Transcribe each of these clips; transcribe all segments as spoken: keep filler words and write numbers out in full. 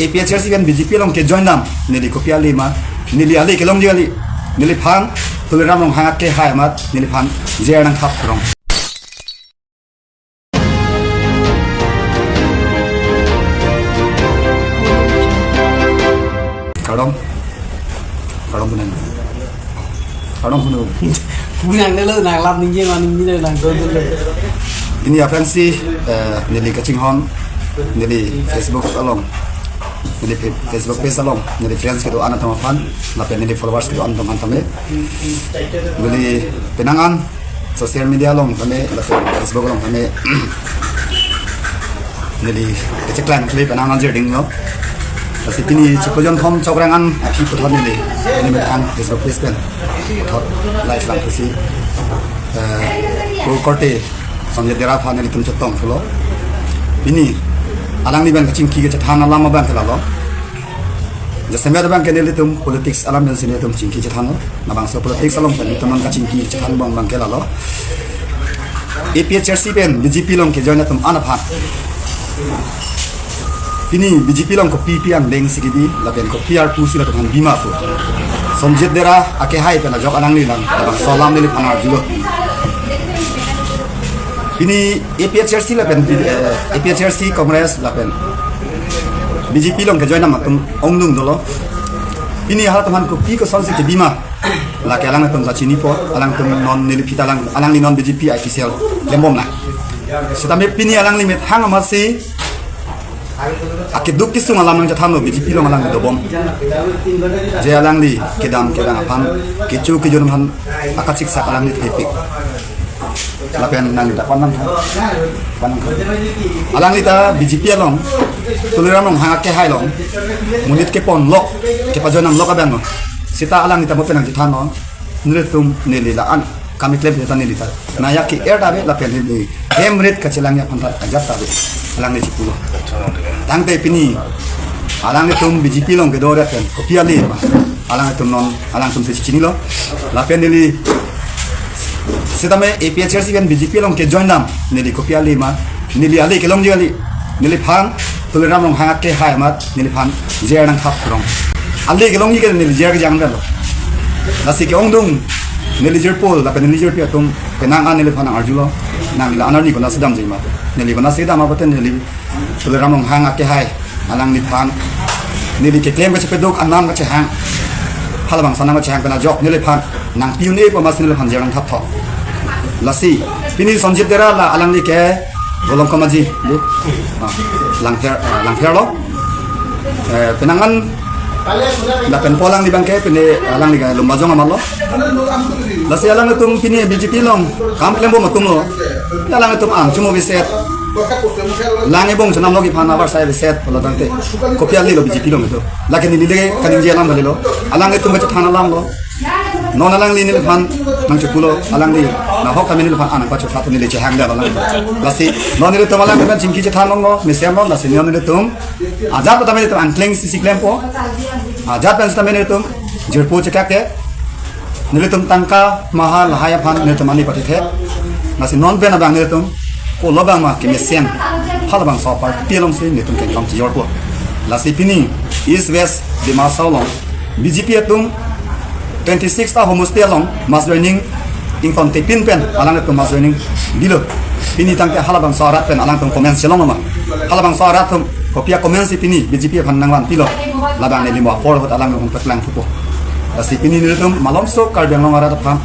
APHLC pen BJP along kejoin dam, neli kopi ale ma, neli ale kelongji kali, neliphan Tuliram Ronghang akehai amat neliphan jer nangthap rong. Kardom. Kardom punan. Kardom punu. Punan nelo nang lam ningje ma ningje nang do do. Pini aphrangsi, eh, neli kachinghon, neli Facebook along, neli fe-, Facebook page along, neli friends kedo-an atum aphan, lapen neli followers kedo-an atum aphan tame, neli penang an social media along tame, lapen Facebook along tame, neli kacheklang kle penang an jer dinglo. Lasi pini chiklo jonthom chokrang an aphi puthot neli, neli methang Facebook page pen puthot live lang pusi, eh, ko korte Sonjit Dera aphan nelitum chetong pulo. Pini alangli pen kachingki kachethan alam abang ke lalo. Jasemet abang ke nelitum politics alam pensi nelitum chingki chethanlo. Labangso politics along pen nelitum kachingki chethan abang abang ke lalo. APHLC pen BJP along kejoin atum an aphan, pini BJP along kopi pi angdeng si kebi, lapen kopi arpu si latum aphan bima pu. Sonjit Dera akehai pen ajok alangli lang, labangso alam neliphan arjulo. Pini APHLC lapen, eh, APHLC, Congress lapen BJP along kejoin dam atum ongdung dolo. Pini halatum aphan kopi kosonsi kebima, lake alangtum ta chinipo, alangtum non neli phita lang, alangli non BJP I P cell lembom na. Sitame pini alangli methang amatsi akeduk kesung alam nangchethanlo, BJP along alangli dobom. Je alangli kedam kedang aphan, kecho kejun aphan akachiksak alangli thepik. Lapen nang ta panang kha. Panang kha. Alangli ta BJP along, Tuliram Ronghang akehai along, monit keponlok, kepajoinamlok abang lo. Sita alangli ta mo penang chethanlo. Nelitum neli la-an kam keklem ta neli ta naya ke-er ta ave, lapen neli hem rit kachelang aphan ta ajat ta ave, alangli chipulo. Tangte pini alanglitum BJP along kedo rat pen kopi ale ma, alanglitum non alangtum si chinilo. Lapen neli sitame APHLC pen BJP along kejoin dam, neli kopi ale ma, neli ale kelongji kali, neliphan Tuliram Ronghang akehai amat neliphan jer nangthap rong. Ale kelongji ke neli jer kejang dalo. Lasi ke-ongdung neli jirpo lapen neli jirpi atum penang an neliphan nang-arjulo. Nang la anerni konatsi damji ma. Neli konatsi dam apote neli Tuliram Ronghang akehai alangliphan neli keklem kachepeduk anam kachehang, halabangso anam kachehang pen ajok neliphan nangpi un-e pu amatsi neliphan jer nangthap tho. Lasi pini Sonjit Dera la alangli ke Bolong Kamaji, du. Ah, Langpher, ah, Langpher lo. Eh, penang an lapen po alangli abang ke pini alangli ke Lumbajong amat lo. Lasi alanglitum pini BJP along kam klembom atum lo. Alanglitum ang chumo viset, lang ebong chonamlok iphan abar sai viset pulo tangte, kopi ale lo BJP along itum. Lake neli le kaningje alam kali lo. Alanglitum kachethan alam lo. Non alangli neliphan nangchipulo, alangli nahok tame neliphan anang pachotha neli chehang dam alang. Lasi non nelitum alangli pen chingki chethan longlo, mesen lo, lasi non nelitum ajat tame nelitum angkleng sisi klempo. Ajat pen tame nelitum jirpo chekak ke, nelitum tangka maha lahai aphan nelitum ani patithe. Lasi non pen abang nelitum kolo abang ma kemesen, halabangso aparty alongsi nelitum kengkam chijorpo. Lasi pini East West Dima Hasao along BJP atum twenty six ta homosti along mass joining ingtontepin pen alanglitum mass joining bilo. Pini tangte halabangso arat pen alangtum comments chelong ma. Halabangso arat atum kopi a-comments si pini BJP aphan nangvanpilo. Labang neli mo apor ahut alangtum paklang thupo. Lasi pini nelitum malomso Karbi Anglong arat aphan,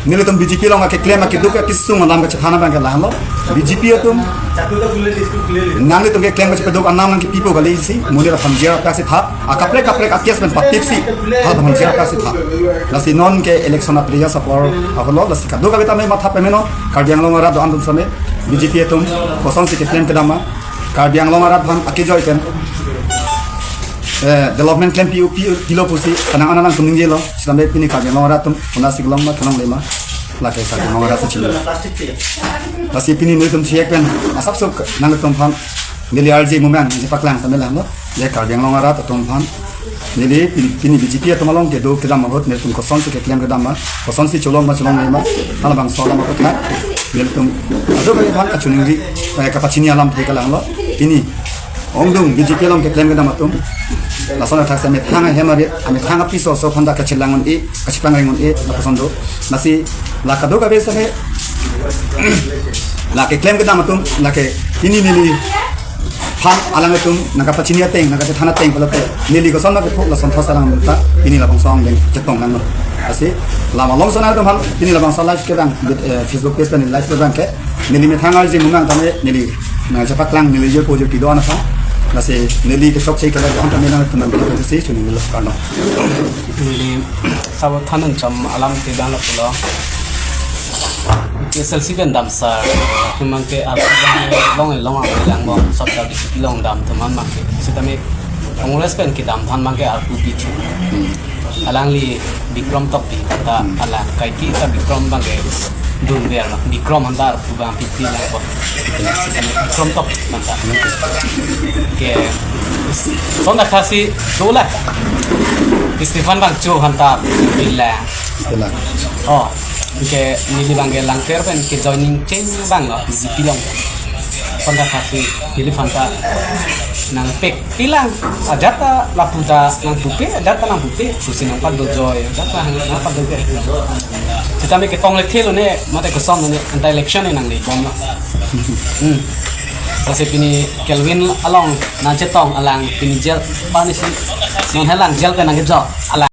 nelitum BJP along akeklem akeduk akesung alam kachethan abang ke lahenlo. BJP atum nanglitum keklem kachepeduk anam nangkipipo kali si, monit aphan jer apak si thap, akaprek kaprek a-case pen patip si, halabang jer apak si thap. Lasi non ke election apriya sapor ahutlo, lasi kadokave tame matha pemeno, Karbi Anglong arat do-an atum same, BJP atum kosonsi keklem kedam ma, Karbi Anglong arat aphan akejoi pen, eh, development klempi u pi, pilo pusi, penang an alangtum ningjelo, sitame pini Karbi Anglong arat atum konatsi kelong ma, kelongle ma, lake Karbi Anglong arat si chini. Lasi pini nelitum chek pen, asapso nanglitum aphan neli arje momen, neli paklang tame lahenlo, je Karbi Anglong arat atum aphan, neli pini, pini BJP atum along kedo kedam ahut nelitum kosonsi keklem kedam ma, kosonsi cholong ma cholongle ma, halabangso alam apot ha, nelitum kadokave aphan kachiningri, eh, kapachini alamthe ke lahenlo, pini Ongdung B J P along keklem kedam atum, lason athak si amethang ahem arit, amethang apiso so aphanta kachelang un-e, kacheplang un-e, lapuson do. Lasi la kadokave same la keklem kedam atum, lake pini neliphan alanglitum nangkapachini ateng, nangkachethan ateng pulote, neli koson ma kepho, lason thos alang ta pini labangso angleng chetong nanglo. Lasi la malom son atum aphan pini labangso live kedam, eh, Facebook page pen live kedam ke, neli methang arje mumang tame neli nangchepaklang, neli jirpo jirpi do-an aphan. Lasi neli kechokche kele do-an tame nangtum nangkepisi chuninglo, kardom. Neli sabo thanun chom alam kedam lo pulo. K S L C pen damsar, atum abangke arpu abang long long ang langbo, sab ta B J P along dam atum abangke. Sitame Congress pen kedam aphan abangke arpu pichu. Alangli Bikrom Tokbi ta, alang kaike ta Bikrom abangke dunver lo. Bikrom aphanta arpu abang pipi langbo. Sitame Bikrom Tokbi aphanta. Ke, sonda khasi dola. Stephen Bangcho aphanta pipi lang. Itulah. Oh, ke neli abangke Langpher pen kejoining cheng abang lo, B J P along. Aphanta khasi, neli aphanta nangpek pilang, ajat ta lapu ta nangpupe, ajat ta nangpupe, pusi nangpado joi, ajat ta nangpado joi. Sitame ketong le thelo ne, mate koson ne, anta election ne nangle bomlo. Hmm. Lasi pini Kelvin along nangchetong, alang pini jail, pani si, non helang jail pen nangkejo, alang.